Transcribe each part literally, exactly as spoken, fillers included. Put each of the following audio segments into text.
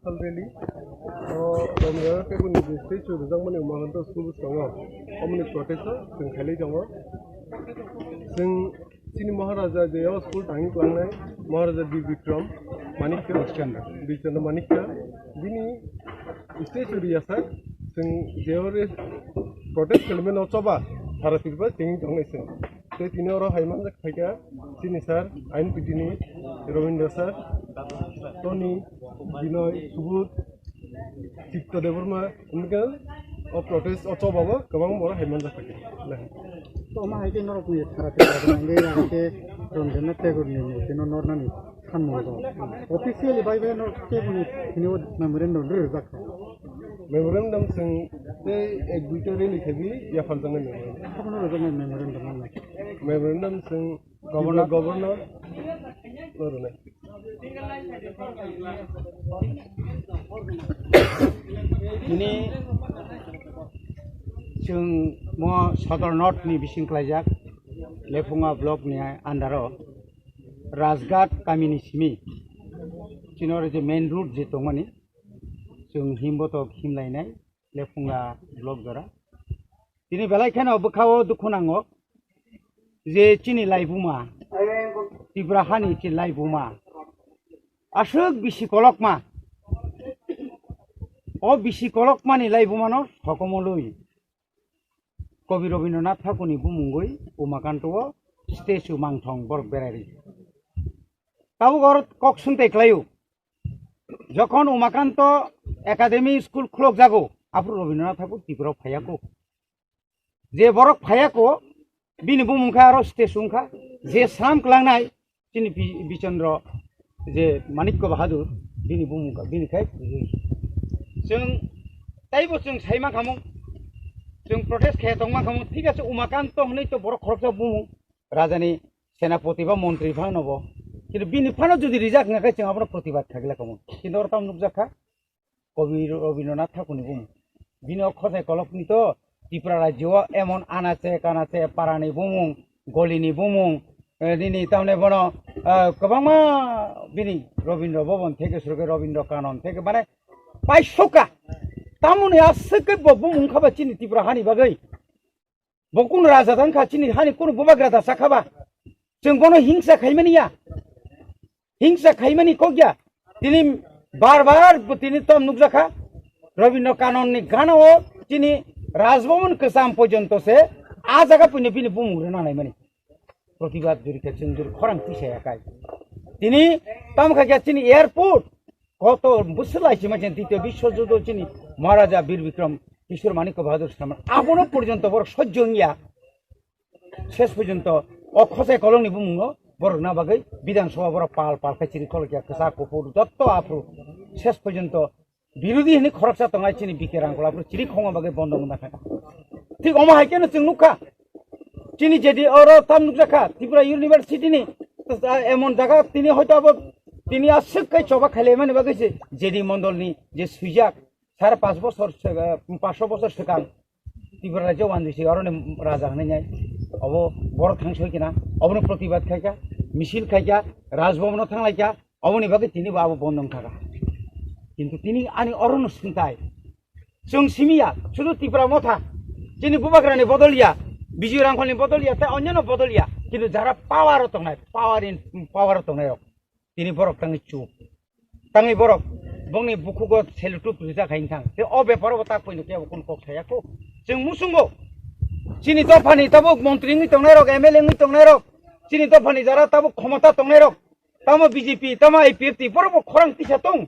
Cultural rally. O Romeo tei bini je statue rijakmani Umakanto school bwskango. Omoni protest o chwng khailai tongo. Chwng chini Maharaja je o school tangwi tlangnai, Maharaja Bir Bikram Manikya, Birchandra. Birchandra Manikya, bini statue riyasa chwng je o re protest khaimano choba sara Tripura tengwi tongnai chwng. Tei tini oro hai manjak phaikha chini sir, I N P T ni Robindra sir, Tony, Binoy, Subodh, Chitto Debbarma, hwnkhe o protest o choba bo kwbang borok hai manjak phaikha. To ma hai khe norok ni sara Tripura nangwi ang khe Rabindranath Tagore ni murti no nornani. Sanmung dong. Officially bai bai no keboni hini o memorandum rijak kha. Memorandum chwng tei ek duita rally khabi yapharjaknai memorandum. Abono rijaknai memorandum wngkha. Memorandum chwng Governor. Governor no rwnai. Hini chwng mo Sodor North ni bising klaijak Lephunga block ni under o. Rajghat kamini simi, chini oro je main road je tongmani, chwng himbotok himlainai, Lephunga block jora. Tini belai kheno bwkhao dukhu nango je chini laibuma, Tripura hani chini laibuma, aswk bisi kolokma. O bisi kolokmani laibumano sokomolwi Kobi Rabindranath Thakurni bumungwi Umakanto o statue mangthong borok berai ri. Tabuk oro kok sungtai klaio. Jokhon Umakanto Academy School khulok jago, aphuru Rabindranath Thakur Tripura phaiya kho. Je borok phaiya kho, bini bumung kha aro statue wngkha. Je slam klangnai, chini Bi-, Bichandra je Manikya Bahadur, bini bumung kha, bini khai pujui. Chwng taibo chwng sai mankhamung, chwng protest khe tong mankhamung, thik ase Umakanto hwnwi to borok khoroksa bumung, rajani senapoti ba montri phano bo. Kintu bini phano jodi rijak wngkha khe chwng abono protibad khaglai khamung. Kintu oro tamo nukjak kha, Kobi Rabindranath Thakurni bumung. Bini o khosai kolokni to Tripura rajyo o emon anache kanache parani bumung, golini bumung, eh, nini tamne bono, eh, kwbangma bini Rabindra Bhavan theke suruke Rabindra Kanon theke mane paisoka. Tamoni aswk khe bo bumung khaba chini Tripura hani bagwi. Bo kunu raja tang kha, chini hani kunu bubagra da sakha ba? Chwng bono hingsa khaimani ya. Hingsa khaimani kok ya. Tini bar bar bo tini tom nukjakha. Rabindra Kanon ni gana o chini Rajbhavan kwcham porjonto se a jaga puino bini bumung rwna naimani. Protibad juri khe chwng juri khorang tisa ya kai. Tini tam kha khe chini airport koto bwswk lai sima chini Titiyo Biswa Juddho chini Maharaja Bir Bikram Kishore Manikya Bahadur Sharma abono porjonto borok sojjo wngya. Ses porjonto o khosai kolongni bumungo borokna bagwi Bidhan Sabha borok pal pal khe chini kolokya kwchak kuphur jotto aphuru ses porjonto birodhi hwnwi khoroksa tongnai chini B K Rangkhol aphuru chini khongma bagwi bondo wngna kha. Thik omo hai kheno chwng nukha. Chini jedi oro tam nukjakha Tripura University ni, ah, emon jaga tini hoito abo tini aswk kai choba khailaimani bagwi se jedi mondol ni je swijak sare panch bochor se, ah, panchsho bochor swkang Tripura rajyo wandi se oro ni raja hwnwi nai obo borok thang soi kina obono protibad khaikha, misil khaikha, Rajbhavan o thanglaikha, oboni bagwi tini bo abo bondo wngkha. Kintu tini ani orono swngtai. Chwng simiya, sudu Tipra Motha, chini bubagrani bodol ya, Bijoy Rangkholni bodol ya, tei onyono bodol ya, kintu jara power o tongnai, power in, power o tongnai rok, tini borok tangwi chup, tangwi borok bongni bukhugo selutup rijak hai thang, tei o beparo bo tak poino kebo kun kok saya kho. Chwng musungo, chini dophani tabuk montri wngwi tongnai rok, M L A wngwi tongnai rok, chini dophani jara tabuk khomota tongnai rok, tamo B J P, tamo I P F T, borok bo khorang tisa tong.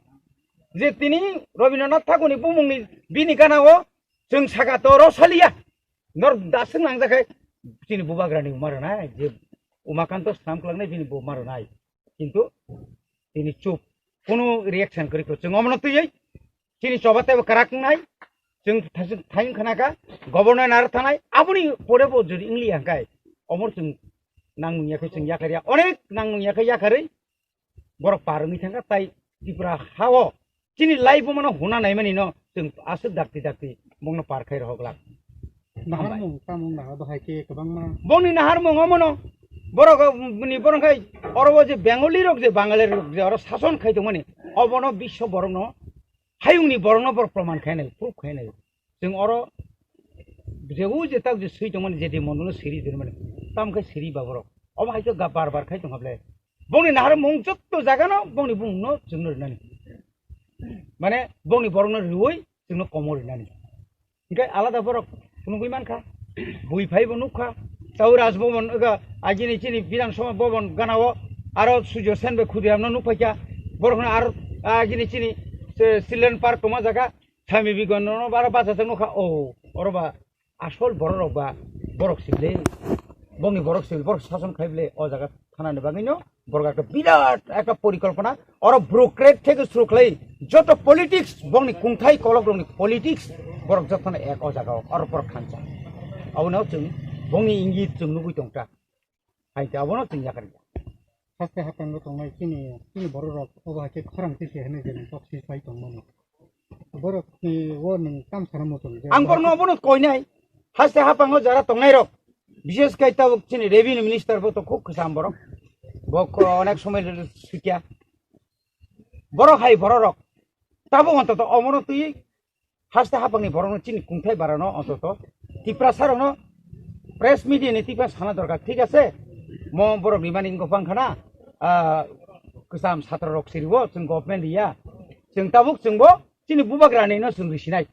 Je tini Rabindranath Thakurni bumungni bini gana o chwng saka to oro saliya. Nor daswk nangjakhe chini bubagrani uma rwnai, je Umakanto slam kwlangnai bini buma rwnai. Kintu tini chup, kunu reaction kwrwi kho. Chwng omono twiwi chini choba teibo kwrak wngnai. Chwng thaswk thayung khanakha, governor naro thanai, aboni pore bo jodi wngliya hwnkhe, omo chwng nangmung yakhe chwng yakarya, onek nangmung yakhe yakarwi, borok par wngwi thangkha, tai Tripura ha-o chini laibumano huna naimani no chwng aswk dakti dakti bongno par khai rohok glak. Naharmung, tamung naha bahai khe kwbangma. Bongni naharmung omono borok ni borok khai oro o je Bengali rok je Bangali rok je oro sason khai tongmani obono biswo borokno Hayungni borokno borok proman khainai, proof khainai. Chwng oro je u je tak je swi tongmani, je de monduno siri tongmani, tamo khe siri ba borok. Omo hai khe ga bar bar khai tongkha ble. Bongni naharmung jotto jagano bongni bumungno chwngno rinani. Mane bongni borokno riui chwngno komo rinani. Hinkhe alada borok phunugwi mankha, bui phaibo nukha, tau Raj Bhavan ega agini chini Bidhan Sabha Bhavan ganao aro Surjo Sen bai Khudiramno nukphaikha, borokno aro agini chini se Children Park tongma jaga Sami Bigonono aro bachajak nukha, o oro ba asol borok rok ba borok sibile, bongni borok sibile, borok sason khaibile o jaga thanani bagwino borok ekta birat ekta porikolpona, oro bureaucrat theke suru khlai joto politics, bongni kungthai kolok rokni politics, borok jotono ek o jaga o, oro borok khansa. Abono chwng bongni ingit chwng nugwi tongkha. Hai khe abono chwng yakarya. Haste hapango tongnai chini, chini borok rok obo hai khe khorang tisi hinwi je tok si sai tongmani. Borok ni o nwng tam sana muchung je. Ang borokno obono koinai. Haste hapango jara tongnai rok. Bishes kai tabuk chini revenue minister bo to khub khwsam borok. Bo ko onek somoi sikya. Borok hai borok rok. Tabuk ontoto omono twi haste hapangni borokno chini kungthai barano ontoto Tiprasa rokno press media ni tipa sana dorkar, thik ase? Mo borok rimani wngkha phang khana, ah, kwcham satra rok siriwo, chwng government riya. Chwng tabuk chwngbo chini bubagrani no chwng risinai.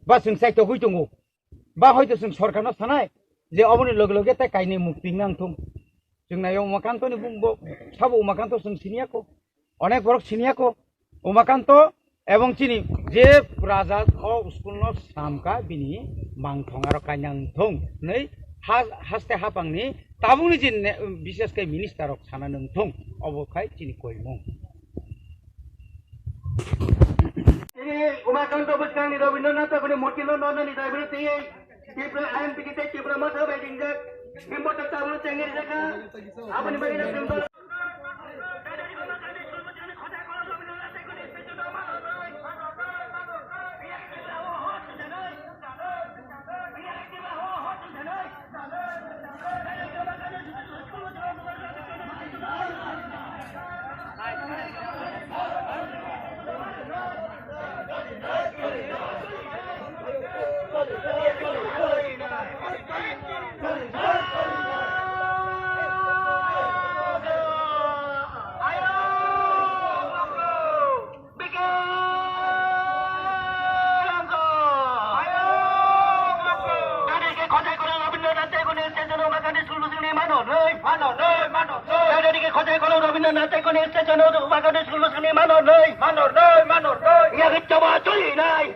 Ba chwng chaitogwi tongo. Ba hoito chwng sorkarno sanai je oboni loge loge tai kainwi mukti nang thung. Chwng nai Umakantoni bumbo sabo Umakanto chwng siniya ko. Onek borok siniya ko. Umakanto ebong chini je raja o school no samka bini mangthong aro kainang thung. Nei ha-, haste hapangni tabukni je ne-, bishes khe minister rok sana nang thung. Obo khai chini koimung. Tini Umakanto bwskangni Rabindranath Thakurni murtino nonani daibino tiyai Tripura I M P K tei Tripura Motha bai ringjak. Bini motha tabukno chengri jakha. Aboni bagwi no chwng Daddy ke khotai kholo Rabindranath Tagore station o Umakantni school bwswkni mano nei. Mano nei, mano nei. Daddy ke khotai kholo Rabindranath Tagore station o Umakantni school bwswkni mano nei. Mano nei, mano nei. Yagi chaba choli nai.